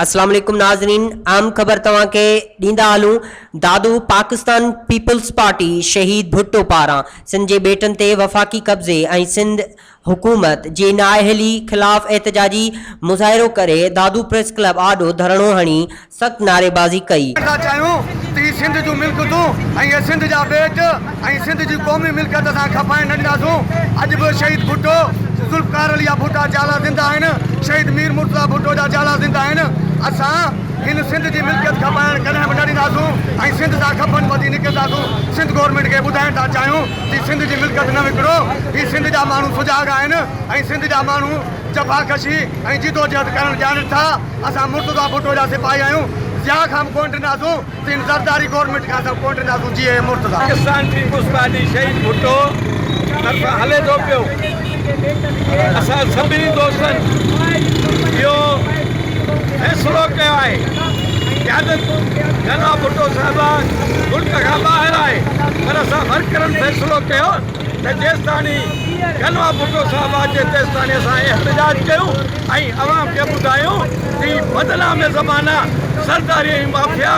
اسلام عليڪم ناظرين اهم خبر توهان کي ڏيندا هلون دادو پاڪستان پيپلز پارٽي شهيد ڀٽو پاران سنڌ جي ٻيٽن تي وفاقي قبضي ۽ سنڌ حڪومت جي نااهلي خلاف احتجاجي مظاهرو ڪري دادو پريس ڪلب آڏو ڌرڻو هڻي سخت نعريبازي ڪئي. ٿا چاهيون ته هي سنڌ جون ملڪيتون ۽ هي سنڌ جا ٻيٽ ۽ سنڌ جي قومي ملڪيت اسان کپائڻ نه ڏينداسون. اڄ به شهيد ڀٽو، ذوالفقار علي ڀٽا جالا زنده آهن، شهيد مير مرتضيٰ ڀٽو جا جالا زنده آهن. اسان هن سنڌ جي ملڪيت کپائڻ ڪڏهن به نه ڏينداسون ۽ سنڌ سان کڦن ٻڌي نڪرنداسون. سنڌ گورنمينٽ کي ٻڌائڻ ٿا چاهيون ته سنڌ جي ملڪيت نه وڪڻو، هي سنڌ جا ماڻهو سجاڳ آهن ۽ سنڌ جا ماڻهو جفاڪشي ۽ جدوجهد ڪرڻ ڄاڻن ٿا، اسان مرتضيٰ ڀٽو جا سپاهي آهيون، ضياء کان به ڪونه ڊناسون ته هن زرداري گورنمينٽ کان اسان ڪونه ڊناسون، جيئي مرتضيٰ. پاڪستان پيپلز پارٽي شهيد ڀٽو طرفان هلي ٿو پيو، اسان سڀني دوستن اهو فيصلو ڪيو آهي قيادت جناب ڀٽو صاحبه ملڪ کان ٻاهر آهي پر اسان ورڪرن فيصلو ڪيو ته جيستاڻي جناب ڀٽو صاحب اچي تيستاڻي اسان احتجاج ڪيون ۽ عوام کي ٻڌايون ته هي بدنام زمانه سرداري ۽ مافيا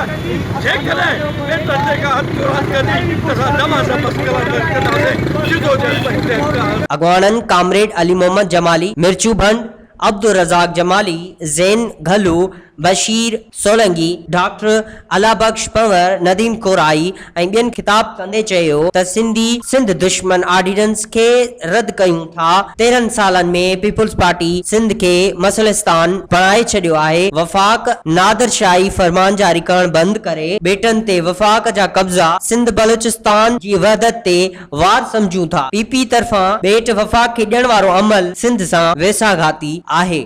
جيڪڏهن ٻيٽن تي ڪا هٿ چراند ڪندي ته اسان دمادم بس قلندر ڪنداسين جدوجهد پنهنجي اڳواڻن ڪامريڊ علي محمد جمالي، مرچو ڀنڊ، عبدالرزاق جمالي، زين گهلو، بشير سولنگي، ڊاڪٽر الله بخش پنهور، نديم ڪورائي ۽ ٻين خطاب ڪندي چيو ته سنڌي سنڌ دشمن آرڊيننس کي رد ڪيون ٿا، 13 سالن ۾ پيپلز پارٽي سنڌ کي مسلستان بڻائي ڇڏيو آهي، وفاق نادرشاهي فرمان جاري ڪرڻ بند ڪري، ٻيٽن تي وفاق جا قبضا سنڌ بلوچستان جي وحدت تي وار سمجهون ٿا، پي پي طرفان ٻيٽ وفاق کي ڏيڻ وارو عمل سنڌ سان ويساهه گهاتي آهي.